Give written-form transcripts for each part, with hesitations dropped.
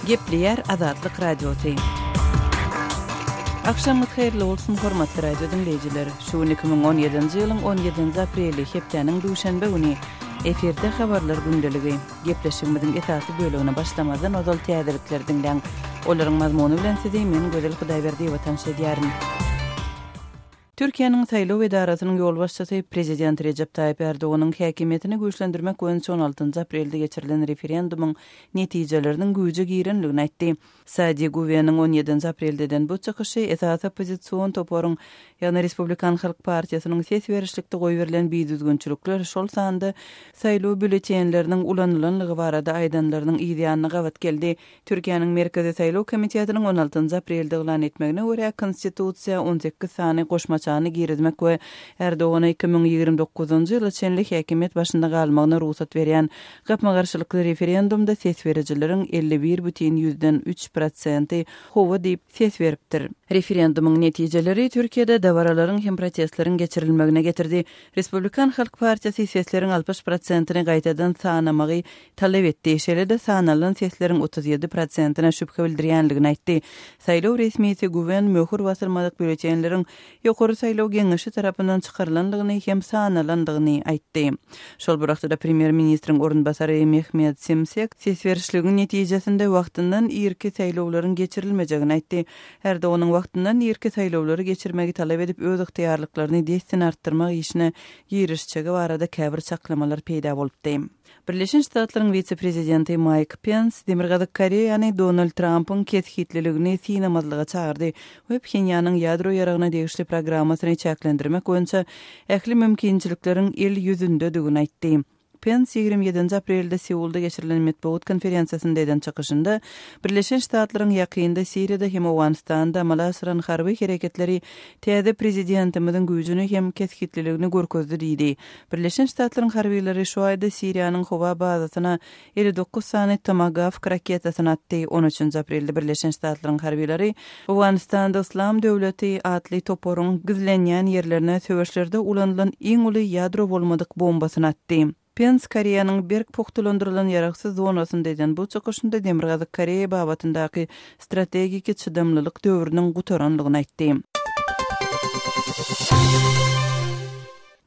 Gepleýär Azatlyk Radiosy. Agşamyňyz haýyrly bolsun, hormatly radio diňleýjiler! Şu gün 2017-nji ýylyň 17-nji apreli, hepdäniň duşenbe güni. Efirde habarlar gündeligi. Gepleşigimiziň esasy bölegine başlamazdan ozal täzelikleri diňläň. Olaryň mazmuny bilen sizi men Gözel Hudaýberdiýewa tanyş edýärin. Türkiýäniň saýlaw edarasynyň ýolbaşçysy prezident Rejep Taýyp Erdoganyň häkimiýetini güýçlendirmek boýunça on altynjy aprelde geçirilen referendumyň netijeleriniň güýje girenligini aýtdy. Sadi Güweniň on ýedinji aprelde eden bu çykyşy esasy oppozision toparyň, ýagny Respublikan halk partiýasynyň ses berişlikde goýberilen bidüzgünçilikler, şol sanda saýlaw býulletenleriniň ulanylanlygy barada aýdanlarynyň yz ýanyna gabat geldi. Türkiýäniň Merkezi saýlaw komitetiniň on altynjy aprelde yglan etmegine görä, Konstitusiýa 18 sany goşmaçany girizmek we Erdogana 2029-njy ýyla çenli häkimiýet başynda galmagyna rugsat berýän Gapma-garşylykly referendumda ses berijileriň 51 bütin ýüzden üç prosenti hawa diýip ses beripdir. Referendumyň netijeleri Türkiýede dabaralaryň hem protestleriň geçirilmegine getirdi. Respublikan halk partiýasy sesleriň 60 prosentini gaýtadan sanamagy talap etdi, şeýle-de sanalan sesleriň 37 prosentine şübhe bildirýänligini aýtdy. Saýlaw resmisi Güwen möhür basylmadyk býulletenleriň Ýokary saýlaw geňeşi tarapyndan çykarylandygyny hem sanalandygyny aýtdy. Şol bir wagtda-da premýer-ministriň orunbasary Mehmet Simsek ses berişligiň netijesinde wagtyndan irki saýlawlaryň geçirilmejegini aýtdy. Erdoganyň wagtyndan irki saýlawlary geçirmegi talap edip öz ygtyýarlyklaryny dessine artdyrmak işine girişjegi barada käbir çaklamalar peýda bolupdy. Birleşen Ştatlaryň wise-prezidenti Maýk Pens Demirgazyk Koreýany Donald Trampyň kesgitliligini synamazlyga çagyrdy we Phenýanyň ýadro ýaragyna degişli programmasyny çäklendirmek boýunça ähli mümkinçilikleriň el ýüzündedigini aýtdy. Pens 27-nji aprelde Seulda geçirilen metbugat konferensiýasynda eden çykyşynda Birleşen Ştatlaryň ýakynda Siriýada hem Owganystanda amala aşyran harby hereketleri täze prezidentimiziň güýjüni hem kesgitliligini görkezdi diýdi. Birleşen Ştatlaryň harbylary şu aýda Siriýanyň howa bazasyna 59 sany Tomagawk raketasyny atdy. On üçünji aprelde Birleşen Ştatlaryň harbylary Owganystanda Yslam döwleti atly toparyň gizlenýän ýerlerine söweşlerde ulanylan iň uly ýadro bolmadyk bombasyny atdy. Pens Koreýanyň berk pugtalandyrylan ýaragsyz zonasynda eden bu çykyşynda Demirgazyk Koreýa babatyndaky strategiki çydamlylyk döwrüniň gutaranlygyny aýtdy.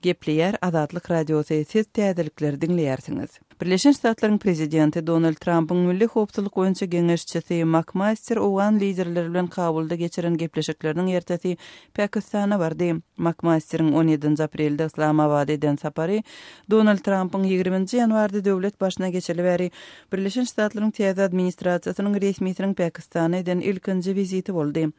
Gepleýär Azatlyk Radiosy, siz täzelikleri diňleýärsiňiz. Birleşen Ştatlaryň prezidenti Donald Trampyň milli howpsuzlyk boýunça geňeşçisi Makmaster owgan liderleri bilen Kabulda geçiren gepleşikleriniň ertesi Pakistana bardy. Makmasteriň on ýedinji aprelde Yslamabada eden sapary Donald Trampyň ýigriminji ýanwarda döwlet başyna geçeli bäri Birleşen Ştatlaryň täze administrasiýasynyň resmisiniň Pakistana eden ilkinji wiziti boldy.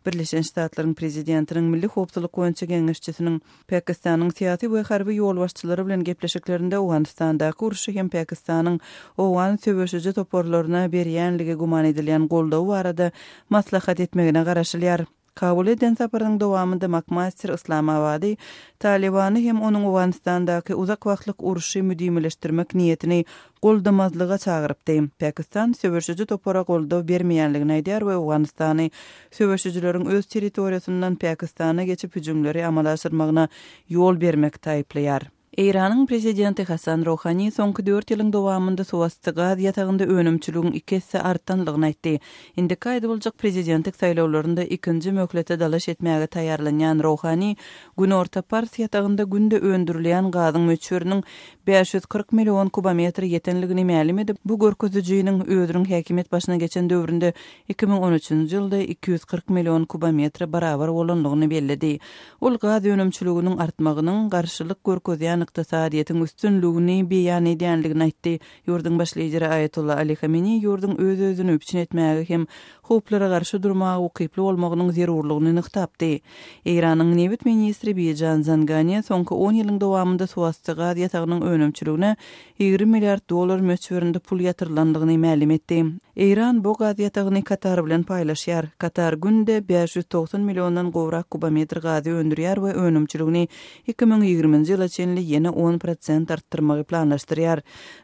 Birleşen Ştatlaryň prezidentiniň milli howpsuzlyk boýunça geňeşçisiniň Pakistanyň syýasy we harby ýolbaşçylary bilen gepleşiklerinde Owganystandaky urşy hem Pakistanyň owgan söweşiji toparlaryna berýänligi güman edilýän goldawy barada maslahat etmegine garaşylýar. Kabula eden saparynyň dowamynda Makmaster Yslamabady Talybany hem onuň Owganystandaky uzak wagtlyk urşy müdimileşdirmek niýetini goldamazlyga çagyrypdy. Pakistan söweşiji topara goldaw bermeýänligini aýdýar we Owganystany söweşijileriň öz territoriýasyndan Pakistana geçip hüjümleri amala aşyrmagyna ýol bermekde aýyplaýar. Eýranyň prezidenti Hasan Rohani soňky dört ýylyň dowamynda suwasty gaz ýatagynda önümçiligiň iki esse artanlygyny aýtdy. Indiki aýda boljak prezidentlik saýlawlarynda ikinji möhlete dalaş etmäge taýýarlanýan Rohani Günorta Pars ýatagynda günde öndürilýän gazyň möçberiniň 540 million kubometre ýetenligini mälim edip, bu görkezijiniň özüniň häkimiýet başyna geçen döwründe 2013-nji ýylda 240 million kubometre barabar bolanlygyny belledi. Ol gaz önümçiliginiň artmagynyň garşylyk görkezýän ykdysadyýetiň üstünligini beýan edýänligini aýtdy. Ýurduň baş lideri Aýatolla Ali Hameneý ýurduň öz-özüni üpjün etmäge hem howplara garşy durmaga ukyply bolmagynyň zerurlygyny nygtapdy. Eýranyň nebit ministri Bijan Zanganiýa soňky on ýylyň dowamynda suwasty gaz ýatagynyň önümçiligine 20 milliard dollar möçberinde pul ýatyrylandygyny mälim etdi. Eýran bu gaz ýatagyny Katar bilen paýlaşýar. Katar günde 590 milliondan gowrak kubometr gazy öndürýär we önümçiligini 2020-nji ýyla çenli ýene on prosent artdyrmagy planlaşdyrýar.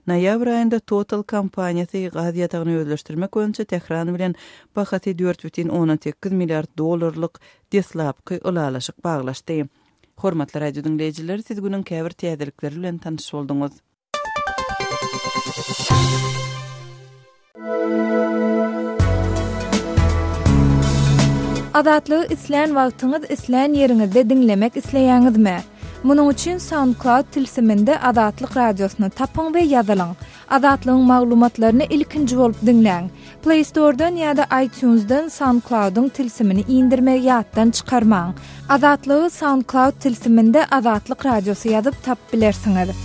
Noýabr aýynda Total kompaniýasy gaz ýatagyny özleşdirmek boýunça Tähran bilen bahasy 4,8 milliard dollarlyk deslapky ylalaşyk baglaşdy. Hormatly radio diňleýjiler, siz günüň käbir täzelikleri bilen tanyş bolduňyz. Azatlygy islän wagtyňyz, islän ýeriňizde diňlemek isleýäňizmi? Munuň üçin SoundCloud tilsiminde Azatlyk Radiosyny tapyň we ýazylyň. Azatlygyň maglumatlaryny ilkinji bolup diňläň. Play Store-dan ýa-da iTunes-dan SoundCloud-yň tilsimini indirmegi ýatdan çykarmaň. Azatlygy SoundCloud tilsiminde Azatlyk Radiosy ýazyp tapyp bilersiňiz.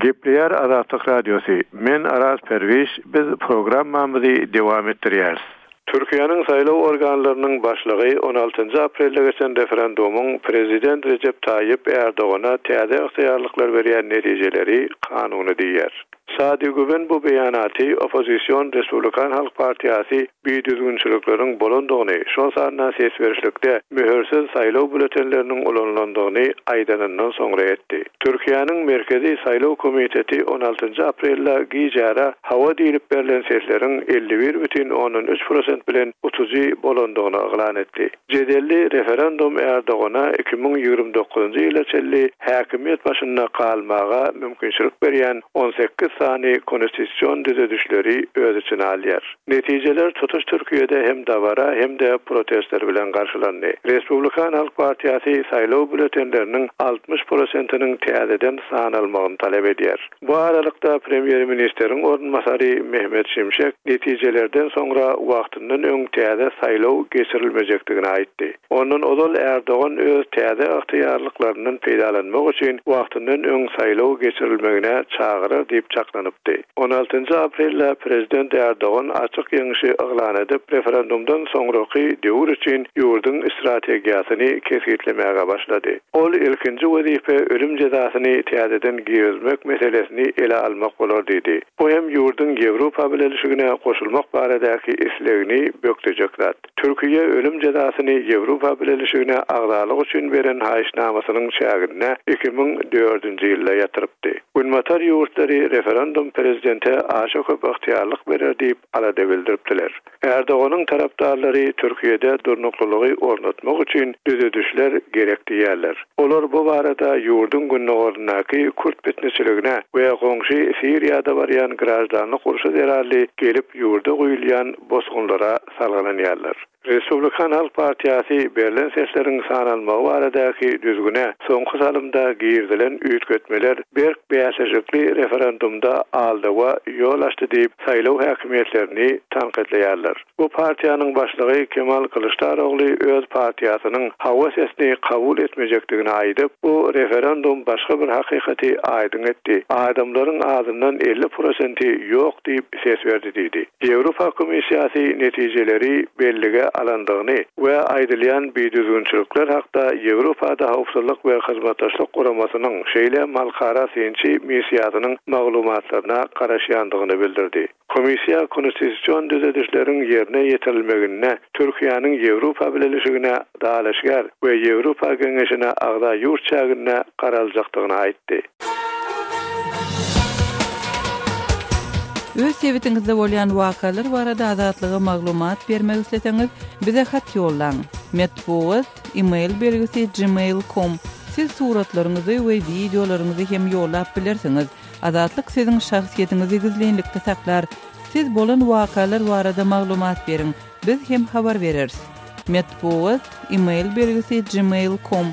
Gepleýär Azatlyk Radiosy, Men Araz Perwiş, biz programmamyzy dowam etdirýäris. Türkiýäniň saýlaw organlarynyň başlygy on altynjy aprelde geçen referendumyň prezident Rejep Taýýip Erdogana täze ygtyýarlyklar berýän netijeleri kanuny diýýär. Sadi Güwen bu beýanaty oppozision Respublikan halk partiýasy bidüzgünçilikleriň bolandygyny, şol sanda ses berişlikde möhürsiz saýlaw býulletenleriniň ulanylandygyny aýdanyndan soňra etdi. Türkiýäniň Merkezi saýlaw komiteti on altynjy aprelde gijara hawa diýlip berlen sesleriň 51,3 prosent bilen utujy bolandygyny yglan etdi. Jedelli referendum Erdogana 2029-njy ýyla çenli häkimiýet başynda galmaga mümkinçilik berýän 18 sany konstitusion düzedişleri öz içine alýar. Netijeler tutuş Türkiýede hem dabara, hem-de protestler bilen garşylandy. Respublikan halk partiýasy saýlaw býulletenleriniň 60 prosentiniň täzeden sanalmagyny talap edýär. Bu aralykda, premýer-ministriň orunbasary Mehmet Şimşek netijelerden soňra wagtyndan öň täze saýlaw geçirilmejekdigini aýtdy. Ondan ozal Erdogan öz täze ygtyýarlyklaryndan peýdalanmak üçin wagtyndan öň saýlaw geçirilmegine çagyrar diýip çaklanypdy. On altynjy aprelde prezident Erdogan açyk ýeňşi yglan edip, referendumdan soňraky döwür üçin ýurduň strategiýasyny kesgitlemäge başlady. Ol ilkinji wezipe ölüm jezasyny täzeden girizmek meselesini ele almak bolar diýdi. Bu hem ýurduň Ýewropa Bileleşigine goşulmak baradaky islegini bökdejek zat. Türkiýe ölüm jezasyny Ýewropa Bileleşigine agzalyk üçin beren haýyşnamasynyň çäginde 2004-nji ýylda ýatyrypdy. Günbatar ýurtlary referendum prezidente aşa köp ygtyýarlyk berer diýip alada bildiripdiler. Erdoganyň tarapdarlary Türkiýede durnuklylygy ornatmak üçin düzedişler gerek diýýärler. Olar bu barada ýurduň gündogaryndaky kürt pitneçiligine we goňşy Siriýada barýan graždanlyk urşy zerarly gelip ýurda guýulýan bosgunlara salgylanýarlar. Respublikan halk partiýasy berlen sesleriň sanalmagy baradaky düzgüne soňky salymda girizilen üýtgetmeler berk bäsleşikli referendumda aldawa ýol açdy diýip, saýlaw häkimiýetlerini tankytlaýarlar. Bu partiýanyň başlygy Kemal Kylyçdarogly öz partiýasynyň hawa sesini kabul etmejekdigini aýdyp, Bu referendum başga bir hakykaty aýdyň etdi, adamlaryň azyndan 50 prosenti ýok diýip ses berdi diýdi. Ýewropa Komissiýasy netijeleri bellige alandygyny we aýdylýan bidüzgünçilikler hakda Ýewropada Howpsuzlyk we Hyzmatdaşlyk Guramasynyň, şeýle hem halkara synçy missiýasynyň maglumatlaryna garaşýandygyny bildirdi. Komissiýa konstitusion düzedişleriň ýerine ýetirilmeginde Türkiýäniň Ýewropa Bileleşigine dalaşgär we Ýewropa Geňeşine agza ýurt çäginde garaljakdygyny aýtdy. Öz sebitiňizde bolýan wakalar barada Azatlyga maglumat bermek isleseňiz, bize hat ýollaň. Metbugat, e-mail belgisi gmail com. Siz suratlaryňyzy we wideolaryňyzy hem ýollap bilersiňiz. Azatlyk siziň şahsyýetiňizi gizlinlikde saklar. Siz bolan wakalar barada maglumat beriň, biz hem habar bereris. Metbugat, e-mail belgisi gmail com.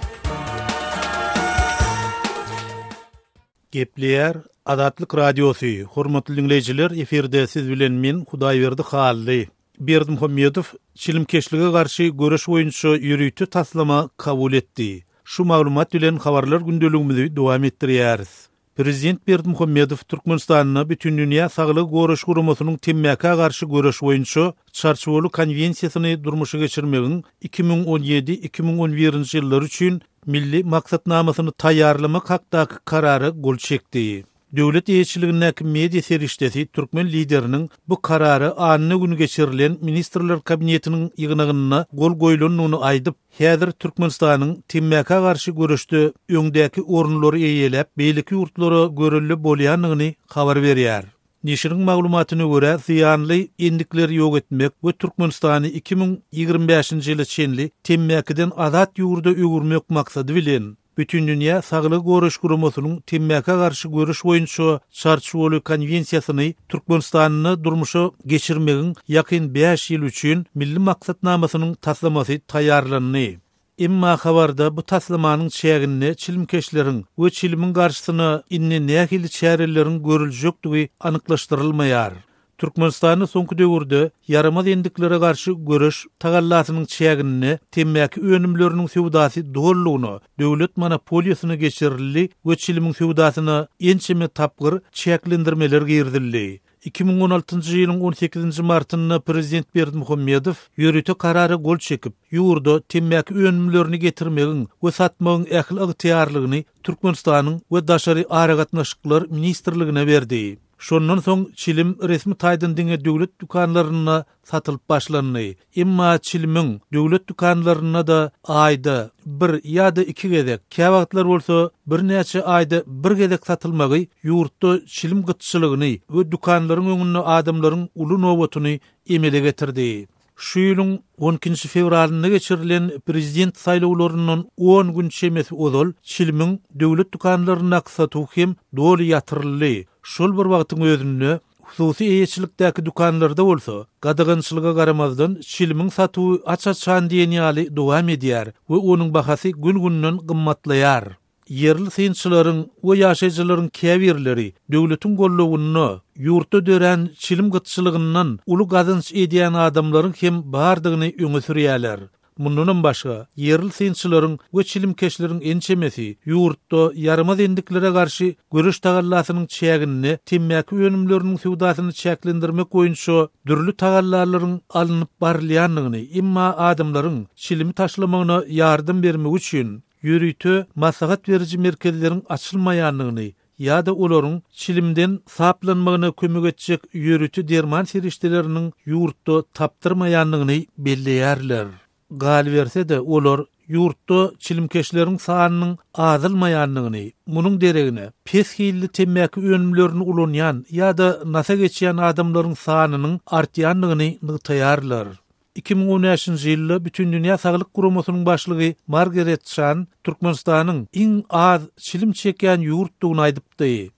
Gepleýär Azatlyk Radiosy, Hormatly diňleýjiler, efirde siz bilen men Hudaýberdi Hally. Berdimuhamedow çilimkeşlige garşy göreş boýunça ýörite taslama kabul etdi. Şu maglumat bilen habarlar gündeligimizi dowam etdirýäris. Prezident Berdimuhamedow Türkmenistanda Bütindünýä Saglygy Goraýyş Guramasynyň temmäkä garşy göreş boýunça Çarçuwaly Konwensiýasyny durmuşa geçirmegiň 2017, 2011-nji ýyllar üçin Milli maksatnamasyny taýýarlamak hakdaky Karara gol çekdi. Döwlet eýeçiligindäki media serişdesi türkmen Lideriniň bu Karara anna güni geçirilen Ministrler Kabinetiniň ýygnagynda gol goýlandygyny aýdyp, Häzir Türkmenistanyň temmäkä garşy göreşde öňdäki orunlary eýeläp, beýleki ýurtlara görelde bolýandygyny habar berýär. Neşiriň maglumatyna görä, zyýanly endikleri ýok etmek we Türkmenistany 2025-nji ýyla çenli temmäkiden azat ýurda öwürmek maksady bilen, Bütindünýä Saglygy Goraýyş Guramasynyň temmäkä garşy göreş boýunça Çarçuwaly Konwensiýasyny Türkmenistanda durmuşa geçirmegiň ýakyn bäş ýyl üçin Milli maksatnamasynyň taslamasy taýýarlandy. Emma habarda bu taslamanyň çäginde çilimkeşleriň we çilimiň garşysyna indi nähili çäreleriň görüljekdigi anyklaşdyrylmaýar. Türkmenistanda soňky döwürde ýaramaz endiklere garşy göreş tagallasynyň çäginde temmäki önümleriniň söwdasy dolulygyna döwlet monopoliýasyna geçirildi we çilimiň söwdasyna ençeme tapgyr çäklendirmeler girizildi. 2016-njy ýylyň on sekizinji martynda prezident Berdimuhamedow ýörite karara gol çekip, ýurda temmäki önümlerini getirmegiň we satmagyň ähli ygtyýarlygyny Türkmenistanyň we Daşary aragatnaşyklar ministrligine berdi. Şondan soň çilim resmi taýdan diňe döwlet dükanlarynda satylyp başlandy. Emma çilimiň döwlet dükanlarynda-da aýda bir ýa-da iki gezek, käwagtlar bolsa birnäçe aýda bir gezek satylmagy ýurtda çilim gytçylygyny we dükanlaryň öňünde adamlaryň uly nobatyny emele getirdi. Şu ýylyň on ikinji fewralynda geçirilen prezident saýlawlaryndan on gün çemesi ozal çilimiň döwlet dükanlaryndaky satuwy hem doly ýatyryldy. Şol bir wagtyň özünde, hususy eýeçilikdäki dükanlarda bolsa, gadagançylyga garamazdan, çilimiň satuwy aç-açan diýen ýaly dowam edýär we onuň bahasy gün-günden gymmatlaýar. Ýerli synçylaryň we ýaşaýjylaryň käbirleri döwletiň gollawynda ýurtda dörän çilim gytçylygyndan uly gazanç edýän adamlaryň hem bardygyny öňe sürýärler. Mundanam başga, ýerli synçylaryň we çilimkeşleriň ençemesi ýurtda ýaramaz endiklere garşy göreş tagallasynyň çäginde temmäki önümleriniň söwdasyny çäklendirmek boýunça dürli tagallalaryň alnyp barylýandygyny, emma adamlaryň çilimi taşlamagyna ýardam bermek üçin ýörite maslahat beriji merkezleriň açylmaýandygyny ýa-da olaryň çilimden saplanmagyna kömek etjek ýörite derman serişdeleriniň ýurtda tapdyrmaýandygyny belleýärler. Galyberse-de, olar ýurtda çilimkeşleriň sanynyň azalmaýandygyny, munuň deregine, pes hilli temmäki önümlerini ulanýan ýa-da nasa geçýän adamlaryň sanynyň artýandygyny nygtaýarlar. 2015-nji ýylda Bütindünýä Saglyk Guramasynyň başlygy Margaret Çan Türkmenistanyň iň az çilim çekýän ýurtdugyny aýdypdy.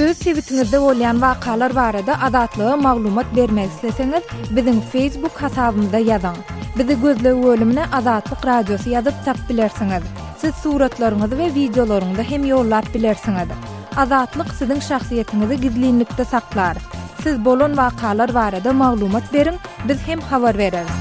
Öz sebitiňizde bolýan wakalar barada Azatlyga maglumat bermek isleseňiz, biziň Facebook hasabymyza ýazyň. Bizi gözleg bölümine Azatlyk Radiosy ýazyp tap bilersiňiz. Siz suratlaryňyzy we wideolaryňyzy hem ýollap bilersiňiz. Azatlyk siziň şahsyýetiňizi gizlinlikde saklar. Siz bolan wakalar barada maglumat beriň, biz hem habar bereris.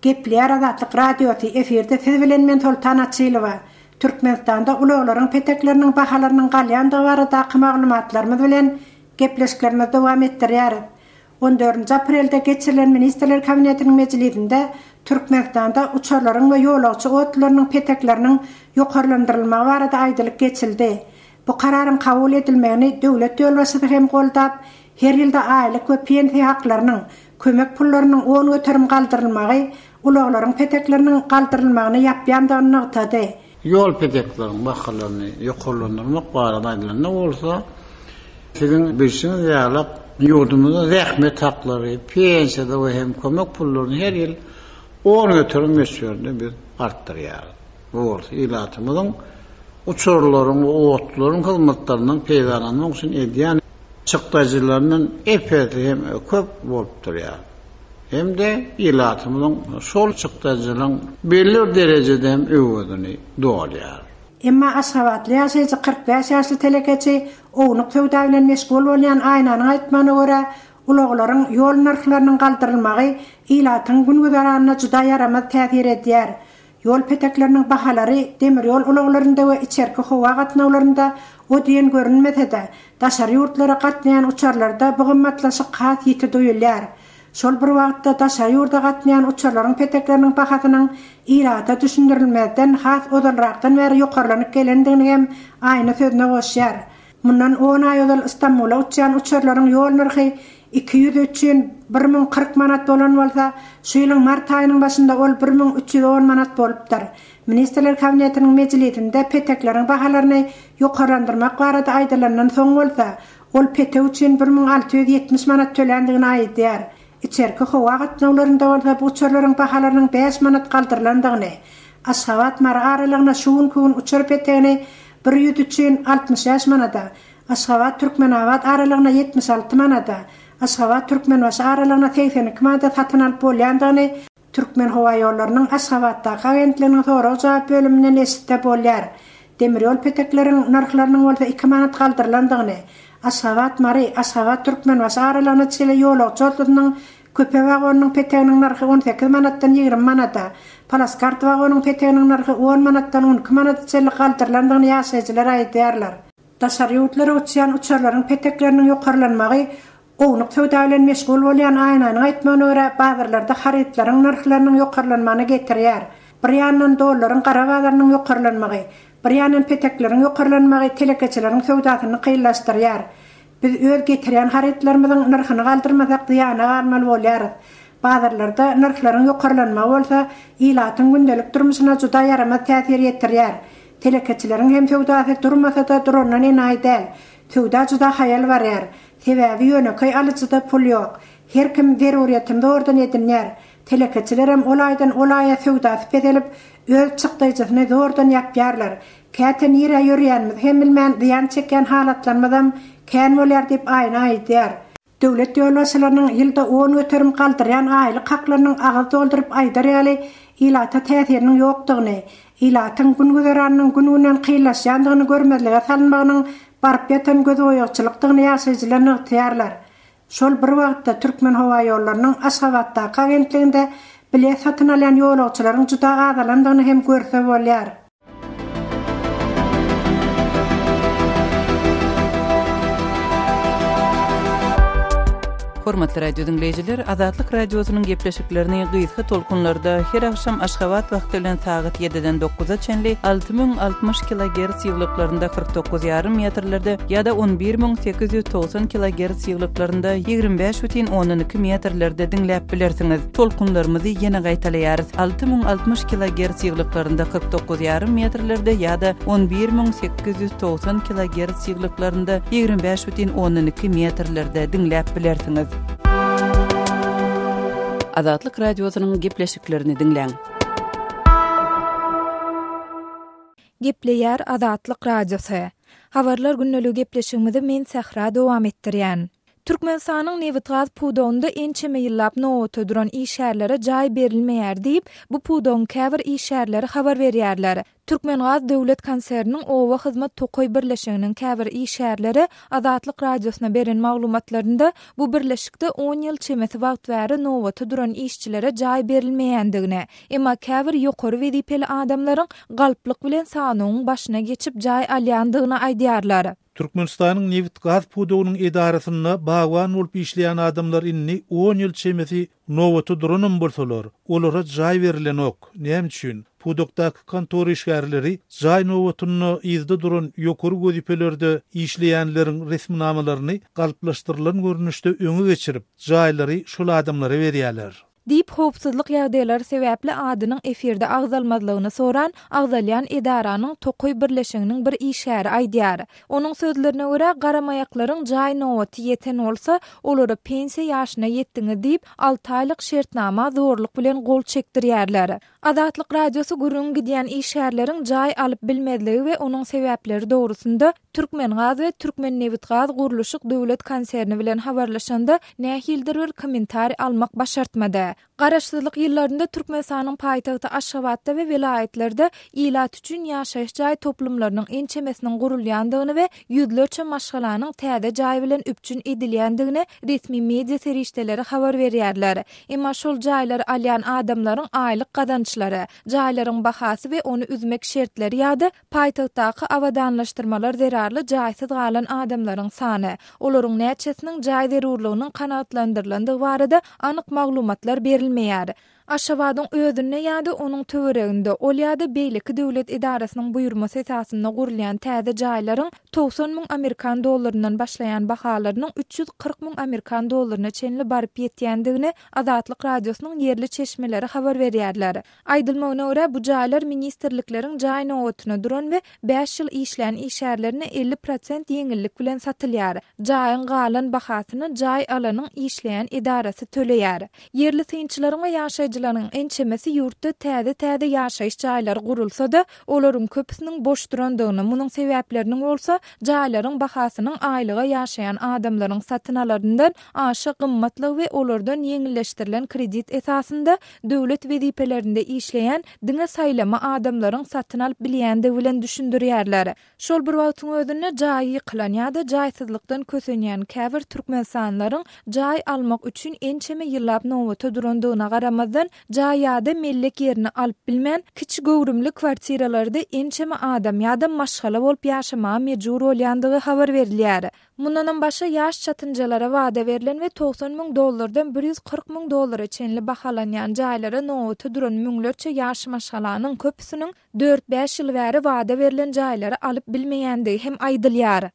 Gepleýär Azatlyk Radiosy, efirde siz bilen men Soltan Açylowa. Türkmenistanda ulaglaryň petekleriniň bahalarynyň galýandygy baradaky maglumatlarymyz bilen gepleşiklerimizi dowam etdirýäris. On dördünji aprelde geçirilen Ministrler Kabinetiniň mejlisinde Türkmenistanda uçarlaryň we ýolagçy otlularynyň petekleriniň ýokarlandyrylmagy barada aýdylyp geçildi. Bu kararyň kabul edilmegini döwlet ýolbaşçysy hem goldap, her ýylda aýlyk we pensiýa haklarynyň, kömek pullarynyň 10% galdyrylmagy ulaglaryň petekleriniň galdyrylmagyny ýapýandygyny nygtady. Ýol petekleriň bahalaryny ýokarlandyrmak barada aýdylanda bolsa, siziň bilşiňiz ýaly, ýurdumyzda zähmet haklary, pensiýada we hem kömek pullaryny her ýyl 10% möçberinde biz artdyrýarys. Bu bolsa ilatymyzyň uçarlaryň we otlylaryň hyzmatlaryndan peýdalanmak üçin edýän çykdajylaryndan ep-esli hem köp bolup durýar. Hem-de ilatymyzyň şol çykdajylaryň belli bir derejede hem öwezini dolýar. Emma aşgabatly ýaşaýjy 45 ýaşly telekeçi, ownuk söwda bilen meşgul bolýan Aýnanyň aýtmagyna görä, ulaglaryň ýol nyrhlarynyň galdyrylmagy ilatyň gün-güzeranyna juda ýaramaz täsir edýär. Ýol petekleriniň bahalary demir ýol ulaglarynda we içerki howa gatnawlarynda o diýen görünmese-de, daşary ýurtlara gatnaýan uçarlarda bu gymmatlaşyk has ýiti duýulýar. Şol bir wagtda, daşary ýurda gatnaýan uçarlaryň petekleriniň bahasynyň ilata düşündirilmezden has ozalrakdan bäri ýokarlanyp gelendigini hem Aýna sözüne goşýar. Mundan on aý ozal Stambula uçýan uçarlaryň ýol nyrhy 200 üçin 1040 manat bolan bolsa, şu ýylyň mart aýynyň başynda ol 1310 manat bolupdyr. Ministrler Kabinetiniň mejlisinde petekleriň bahalaryny ýokarlandyrmak barada aýdylandan soň bolsa, Ol petek üçin 1670 manat töländigini aýdýar. Içerki howa gatnawlarynda bolsa bu uçarlaryň bahalarynyň bäş manat galdyrylandygyny, Aşgabat-Mary aralygyna şu günki gün uçar petegini bir ýüz üçin 65 manada, Aşgabat-Türkmenabat aralygyna 76 manada, Aşgabat-Türkmenbaşy aralygyna 82 manada satyn alyp bolýandygyny Türkmenhowaýollarynyň Aşgabatdaky agentliginiň sorag-jogap bölüminden eşitse bolýar. Demir ýol petekleriň nyrhlarynyň bolsa iki manat galdyrylandygyny, Aşgabat-Mary, Aşgabat-Türkmenbaşy aralygyna çenli ýolagçy otlusynyň köpe wagonynyň peteginiň nyrhy 18 manatdan 20 manada, palaskart wagonyň peteginiň nyrhy on manatdan 12 manada çenli galdyrylandygyny ýaşaýjylar aýdýarlar. Daşary ýurtlara uçýan uçarlaryň petekleriniň ýokarlanmagy Ownuk söwda bilen meşgul bolýan Aýnanyň aýtmagyna görä, bazarlarda harytlaryň nyrhlarynyň ýokarlanmagyna getirýär. Bir ýandan dollaryň gara bazarynyň ýokarlanmagy, bir ýandan petekleriň ýokarlanmagy telekeçileriň söwdasyny kynlaşdyrýar. Biz öz getirýän harytlarymyzyň nyrhyny galdyrmasak zyýana galmaly bolýarys. Bazarlarda nyrhlaryň ýokarlanmagy bolsa, ilatyň gündelik durmuşyna juda ýaramaz täsir ýetirýär. Telekeçileriň hem söwdasy durmasa-da durandan enaýy däl. Söwda juda haýal barýar. Sebäbi ýönekeý alyjyda pul ýok. Her kim zeruryýetini zordan edinýär. Telekeçilerem ol aýdan ol aýa söwdasy peselip, öz çykdaýjysyny zordan ýapýarlar. Käte nirä ýörýänimizi hem bilmän zyýan çekýän halatlarymyzam kän bolýar diýip Aýna aýdýar. Döwlet ýolbaşçylarynyň ýylda 10% galdyrýan aýlyk haklarynyň agyz dolduryp aýdar ýaly ilata täsiriniň ýokdugyny, ilatyň gün-güzeranynyň gün-günden kynlaşýandygyny görmezlige salynmagynyň baryp ýatan gözboýagçylykdygyny ýaşaýjylar nygtaýarlar. Şol bir wagtda, Türkmenhowaýollarynyň Aşgabatdaky agentliginde bilet satyn alýan ýolagçylaryň juda azalandygyny hem görse bolýar. Hormatly radio diňleýjiler, Azatlyk Radiosynyň gepleşiklerini gysga tolkunlarda her agşam Aşgabat wagty bilen sagat 7-den 9-a çenli 6060 kilogerts ýygylyklarynda 49 ýarym metrlerde ýa-da 11890 kilogerts ýygylyklarynda 25,2 metrlerde diňläp bilersiňiz. Tolkunlarymyzy ýene gaýtalaýarys, 6060 kilogerts ýygylyklarynda 49 ýarym metrlerde ýa-da 11890 kilogerts ýygylyklarynda 25,2 metrlerde diňläp bilersiňiz. Azatlyk Radiosynyň gepleşiklerini diňläň. Gepleýär Azatlyk Radiosy. Habarlar gündeligi gepleşigimizi men Sähra dowam etdirýän. Türkmenistanyň nebitgaz pudagynda ençeme ýyllap nobata duran işgärlere jaý berilmeýär diýip, bu pudagyň käbir işgärleri habar berýärler. Türkmengaz döwlet konserniniň Oba hyzmat tokaý birleşiginiň käbir işgärleri Azatlyk Radiosyna beren maglumatlarynda bu birleşikde on ýyl çemesi wagt bäri nobata duran işçilere jaý berilmeýändigini, emma käbir ýokary wezipeli adamlaryň galplyk bilen sanawyň başyna geçip jaý alýandygyny aýdýarlar. Türkmenistanyň nebit-gaz pudagynyň edarasynda bagban bolup işleýän adamlar indi on ýyl çemesi nobata duranam bolsalar, olara jaý berilenok. Näme üçin? Pudakdaky kontor işgärleri jaý nobatynda yzda duran ýokary wezipelerde işleýänleriň resminamalaryny galplaşdyrylan görnüşde öňe geçirip, jaýlary şol adamlara berýärler. Diýip, howpsuzlyk ýagdaýlary sebäpli adynyň efirde agzalmazlygyny soran agzalýan edaranyň tokaý birleşiginiň bir işgäri aýdýar. Onuň sözlerine görä, garamaýaklaryň jaý nobaty ýeten bolsa, olara pensiýa ýaşyna ýetdiňiz diýip, alty aýlyk şertnama zorluk bilen gol çekdirýärler. Azatlyk Radiosy gürrüňi gidýän işgärleriň jaý alyp bilmezligi we onuň sebäpleri dogrusynda Türkmengaz we Türkmennebitgazgurluşyk döwlet konserni bilen habarlaşanda nähilidir bir kommentariý almak başartmady. Garaşsyzlyk ýyllarynda Türkmenistanyň paýtagty Aşgabatda we welaýatlarda ilat üçin ýaşaýyş jaý toplumlarynyň ençemesiniň gurulýandygyny we ýüzlerçe maşgalanyň täze jaý bilen üpjün edilýändigini resmi media serişdeleri habar berýärler. Emma şol jaýlary alýan adamlaryň aýlyk gazançlary, jaýlaryň bahasy we ony üzmek şertleri ýa-da paýtagtdaky abadanlaşdyrmalar zerarly jaýsyz galan adamlaryň sany, olaryň näçesiniň jaý zerurlygynyň kanagatlandyrylandygy barada anyk maglumatlar berilmeýär. Aşgabadyň özünde ýa-da onuň töwereginde ol ýa-da beýleki döwlet edarasynyň buýurmasy esasynda gurulýan täze jaýlaryň 90 müň amerikan dollaryndan başlaýan bahalarynyň 340 müň amerikan dollaryna çenli baryp ýetýändigini Azatlyk Radiosynyň ýerli çeşmeleri habar berýärler. Aýdylmagyna görä, bu jaýlar ministrlikleriň jaý nobatyna duran we bäş ýyl işlän işgärlerine 50 prosent ýeňillik bilen satylýar. Jaýyň galan bahasyny jaý alanyň işleýän edarasy töleýär. Ýerli synçylaryň we ýaşaýjylaryň ençemesi ýurtda täze-täze ýaşaýyş jaýlary gurulsa-da, olaryň köpüsiniň boş durandygyny, munuň sebäpleriniň bolsa jaýlaryň bahasynyň aýlyga ýaşaýan adamlaryň satyn alaryndan aşa gymmatlygy we olardan ýeňilleşdirilen kredit esasynda döwlet wezipelerinde işleýän diňe saýlama adamlaryň satyn alyp bilýändigi bilen düşündirýärler. Şol bir wagtyň özünde jaýy ýykylan ýa-da jaýsyzlykdan kösenýän käbir türkmenistanlylaryň jaý almak üçin ençeme ýyllap nobata durandygyna garamazdan, jaý ýa-da mellek ýerini alyp bilmän, kiçi göwrümli kwartiralarda ençeme adam ýa-da maşgala bolup ýaşamaga mejbur bolýandygy habar berilýär. Mundanam başga ýaş çatynjalara wada berlen we 90 müň dollardan 140 müň dollara çenli bahalanýan jaýlara nobata duran müňlerçe ýaş maşgalanyň köpüsiniň Dört-bäş ýyl bäri wada berlen jaýlary alyp bilmeýändigi hem aýdylýar.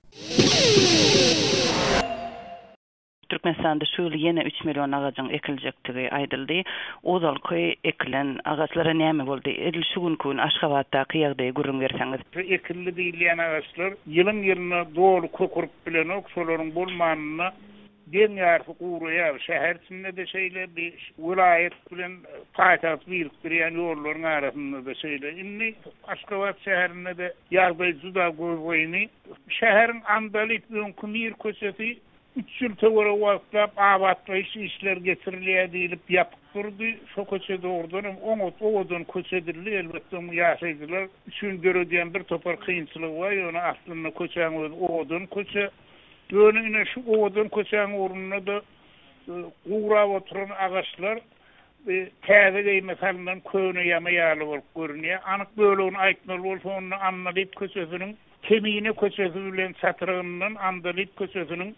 Türkmenistanda şu ýyl ýene üç million agajyň ekiljekdigi aýdyldy. Ozalky ekilen agaçlara näme boldy? Edil şu günki gün Aşgabatdaky ýagdaýy gürrüň berseňiz. Şu ekildi diýilýän agaçlar ýylyň-ýylyna doly kökürip bilenok, şolaryň bolmanynda Deň ýarysy guraýar. Şäher içinde-de şeýle, bi welaýat bilen paýtagty birikdirýän ýollaryň arasynda-da şeýle. Indi Aşgabat şäherinde-de ýagdaý juda gözgyny. Şäheriň Andalyp, öňki Mir köçesi üç ýyl töweregi wagtlap abatlaýyş işleri geçirilýär diýlip ýapyk durdy. Şo köçe dogrudan hem oňat, owadan köçe edildi. Elbetde, onuň ýaşaýjylar üçin döredýän bir topar kynçylygy bar, ýöne aslynda köçäň özi owadan köçe. Ýöne ine şu owadan köçäň ugrunda-da gurap oturan agaçlar täze geýime salnan köne ýama ýaly bolup görünýär. Anyk bölegini aýtmaly bolsa, onda Andalyp köçesiniň Kemine köçesi bilen çatrygyndan Andalyp köçesiniň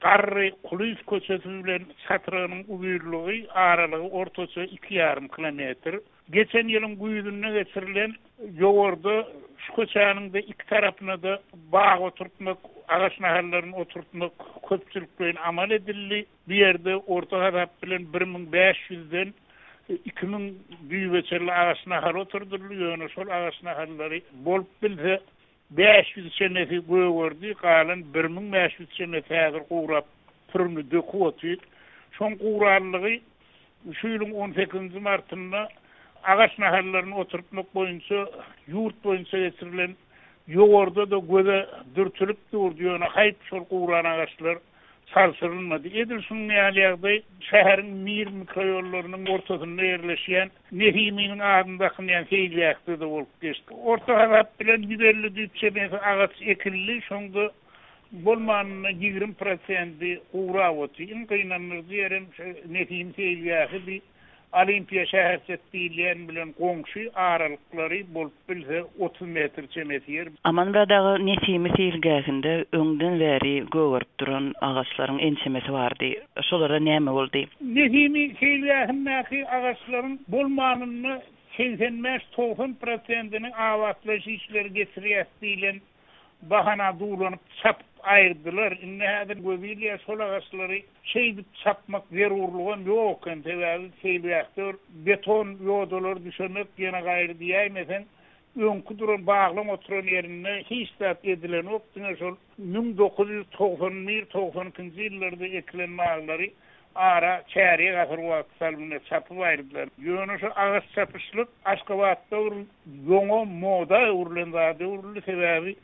Garry Kulyýew köçesi bilen çatrygynyň uzynlygy, aralygy ortaça iki ýarym kilometr. Geçen ýylyň güýzünde geçirilen ýowarda şu köçäniň-de iki tarapyna-da bag oturtmak, agaç nahallaryny oturtmak köpçülikleýin amal edildi. Bu ýerde orta hasap bilen 1500-den 2000 düýbe çenli agaç nahaly oturdyldy, ýöne şol agaç nahallary bolup bilse 500 çemesi gögerdi, galan 1500 çemesi häzir gurap, pürüni döküp otyr. Şoň gurallygy Şu ýylyň on sekizinji martynda agaç nahallaryny oturtmak boýunça ýurt boýunça geçirilen ýowarda-da göze dürtülip durdy, ýöne haýp şol guran agaçlar çalşyrylmady. Edil şunuň ýaly ýagdaý şäheriň Mir mikroýollarynyň ortasynda ýerleşýän Nesiminiň adyny dakynýan seýilgähde-de bolup geçdi. Orta hasap bilen 150 düýp çemesi agaç ekildi, şoňda Bolmanynda 20 prosendi gurap otyr. Iň gynandyryjy ýerem şu Nesim seýilgähi bi Olimpiýa şäherçesi diýilýän bilen goňşy aralyklary bolup bilse 30 metr çemesi ýer. Amanmyrat aga Nesimi seýilgähinde öňden bäri gögerip duran agaçlaryň ençemesi bardy. Şolara näme boldy? Nesimi seýilgähindäki agaçlaryň bolmanynda 85-90 prosendini abatlaýyş işleri geçirýäs diýlen Bahana duwlanyp çapyp aýyrdylar. Indi häzir gözi ilýär şol agaçlary şeýdip çapmak zerurlygam ýok eken. Sebäbi seýilgähde bir beton ýodalary düşemek ýene gaýry diýäýmeseň öňki duran baglaň oturan ýerinde hiç zat edilenok diňe şol 1991, 92-nji ýyllarda ekilen baglary ara çärýek asyr wagt salymyna çapyp aýyrdylar. Ýöne şu agaç çapyşlyk Aşgabatda bir ýoňa moda öwrülen zada öwrüldi, sebäbi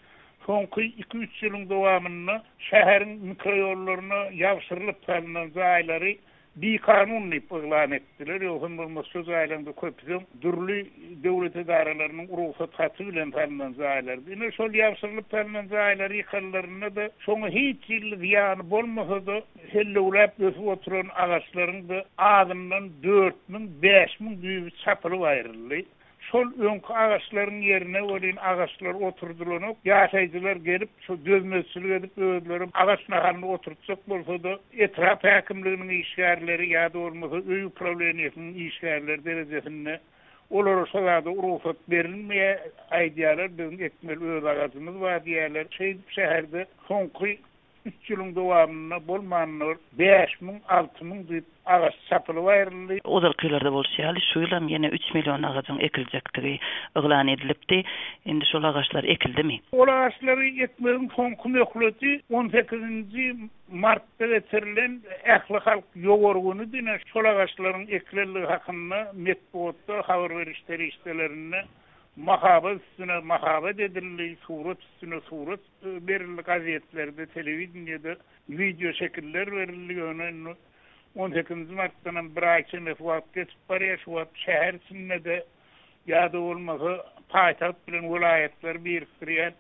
soňky iki-üç ýylyň dowamynda şäheriň mikroýollaryna ýabşyrylyp salnan jaýlary bikanun diýip yglan etdiler, ýogsam bolmasa şu jaýlaryň-da köpüsem dürli döwlet edaralarynyň rugsat haty bilen salnan jaýlardy. Ine, şol ýabşyrylyp salnan jaýlary ýykanlarynda-da şoňa hiç hili zyýany bolmasa-da, hellewläp ösüp oturan agaçlaryň-da azyndan 4000, 5000 düýbi çapylyp aýryldy. Şol öňki agaçlaryň ýerine welin agaçlar oturdylanok. Ýaşaýjylar gelip, şo dözmezçilik edip özleri agaç nahalyny oturtjak bolsa-da, etrap häkimliginiň işgärleri ýa-da bolmasa öý uprawleniýesiniň işgärleri derejesinde olara şo zada rugsat berilmeýär. Aýdýarlar, biziň ekmeli öz agajymyz bar diýýärler. Şeýdip şäherde soňky Üç ýylyň dowamynda bolmanda 5000, 6000 düýp agaç çapylyp aýryldy. Ozalky ýyllarda bolşy ýaly, şu ýylam ýene üç million agajyň ekiljekdigi yglan edilipdi. Indi şol agaçlar ekildimi? Ol agaçlary ekmegiň soňky möhleti on sekizinji martda geçirilen ählihalk ýowar günüdi. Ine, şol agaçlaryň ekilendigi hakynda metbugatda, habar beriş serişdelerinde mahabat üstüne mahabat edildi, surat üstüne surat berildi gazetlerde, telewideniýede wideo şekiller berildi, ýöne indi on sekizinji martdanam bir aý çemesi wagt geçip barýar, şu wagt şäher içinde-de ýa-da bolmasa paýtagt bilen welaýatlary birikdirýän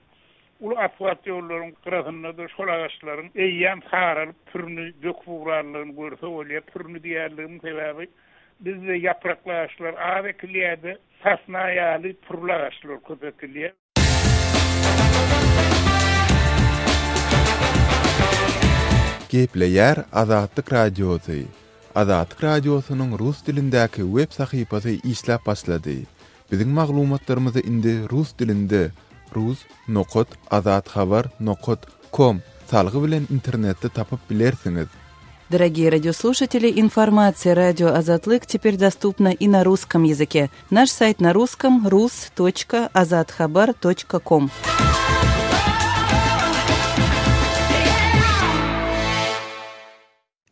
uly asfalt ýollaryň gyrasynda-da şol agaçlaryň eýýäm saralyp, pürüni döküp ugranlygyny görse bolýar. Pürüni diýýänligimiň sebäbi bizde ýaprakly agaçlar az ekilýär-de, sosna ýaly pürli agaçlar köp ekilýär. Gepleýär Azatlyk Radiosy, Azatlyk Radiosynyň rus dilindäki web sahypasy işläp başlady. Biziň maglumatlarymyzy indi rus dilinde rus nokat azathabar nokat kom salgy bilen internetde tapyp bilersiňiz. Дорогие радиослушатели, информация радио Азатлык теперь доступна и на русском языке. Наш сайт на русском rus.azathabar.com.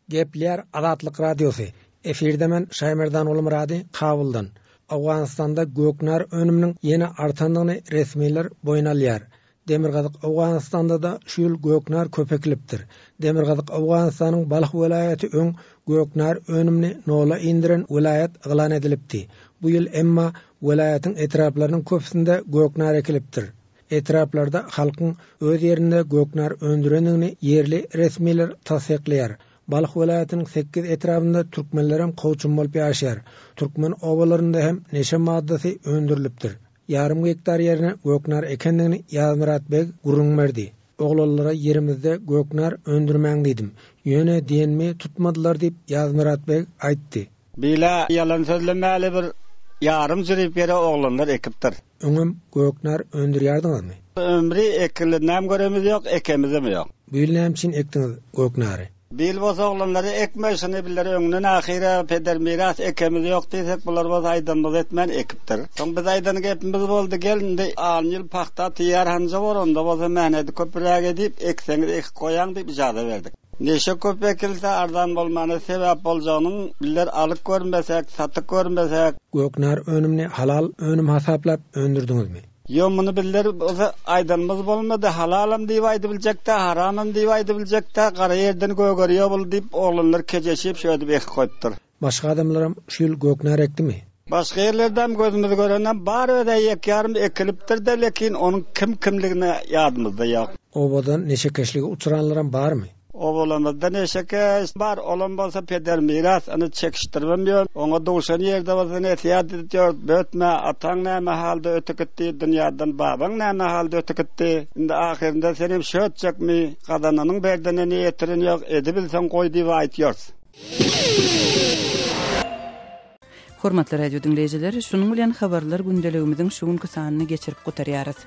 Gepleýär Azatlyk Radiosy, Efirde men Şaýmerdan Gulmyrady Kabuldan. Owganystanda göknar önüminiň ýene artandygyny resmiler boýun alýar. Demirgazyk Owganystanda-da şu ýyl göknar köp ekilipdir. Demirgazyk Owganystanyň Balh welaýaty öň göknar önümini nola indiren welaýat yglan edilipdi. Bu ýyl emma welaýatyň etraplarynyň köpüsinde göknar ekilipdir. Etraplarda halkyň öz ýerinde göknar öndürendigini ýerli resmiler tassyklaýar. Balh welaýatynyň sekiz etrabynda türkmenlerem kowçum bolup ýaşaýar. Türkmen obalarynda hem neşe maddasy öndürilipdir. Ýarym gektar ýerine göknar ekendigini Ýazmyrat beg gürrüň berdi. Oglanlara ýerimizde göknar öndürmäň diýdim. Ýöne diýenimi tutmadylar diýip, Ýazmyrat beg aýtdy. Beýle ýalan sözlemäli bir ýarym jüriip ýere oglanlar ekipdir. Öňem göknar öndürýärdiňizmi? Ömri ekileninem göremiz ýok, ekemizem ýok. Bu ýyl näme üçin ekdiňiz göknary? Bil bolsa oglanlary ekme şuny biller öňden ahyra peder miras ekemiz ýok diýsek bular bolsa aýdanymyzy etmän ekipdir. Soň biz aýdan gepimiz boldy gel indi alyn ýyl pagta tyýar hanja bor onda bolsa mähnedi köpüräk edip ekseňiz ekip goýaň diýip ijaza berdik. Neşe köp ekilse arzan bolmana sebäp boljagynyň biller alyp görmesek satyp görmesek. Göknar önümini halal önüm hasaplap öndürdiňizmi? Ýok muny bizler bolsa aýdanymyz bolmady, halalam diýip aýdybiljekdä, haramam diýip aýdybiljekdä, gara ýerden gögerýär bul diýip oglanlar kejeşip şöýdüp ekip goýupdyr. Başga adamlaram şu ýyl göknar ekdimi? Başga ýerlerdem gözümiz görenem bar özä ýek ýarym ekilipdir-de lekin onuň kim kimligini ýadymyzda ýok. Obadan neşekeşlige uçranlaram barmy? Obalarymyzda neşekeş bar, olam bolsa peder miras, ony çekişdiribem ýör. Oňa duşan ýerde bolsa nesihat edip ýör, Bötme, ataň näme halda ötüp gitdi, dünýäden babaň näme halda ötüp gitdi. Indi ahyrynda senem şötjekmi, gazananyň berdenini ýetiren ýok, edibilseň goý diýip aýtýarys. Hormatly radio diňleýjiler, şunuň bilen habarlar gündeligimiziň şu günki sanyny geçirip gutarýarys.